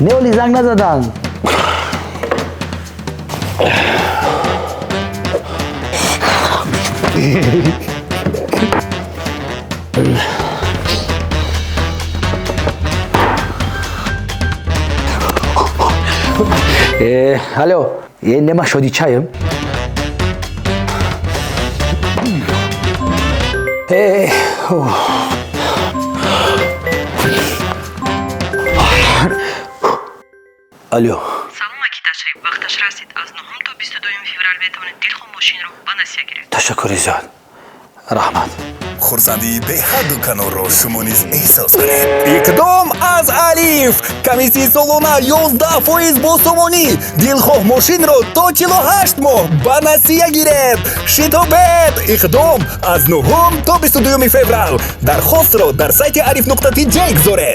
Не, оли занг назадан. Алло, нема шоди чаем. Алло. Салом, аки Ташриф, вақташ расид. Аз 9 то 22 феврал метавонед дилхоҳ мошинро ба насия гиред. Ташаккури зиёд, раҳмат. Хурсандии беҳадду канорро шумо низ эҳсос кунед. Иқдом аз Алиф: комиссияи солона 11% бо сомонӣ, дилхоҳ мошинро то 48 моҳ ба насия гиред. Шитобед! Иқдом аз 9 то 22 феврал. Дархостро дар сайти alif.tj гузоред.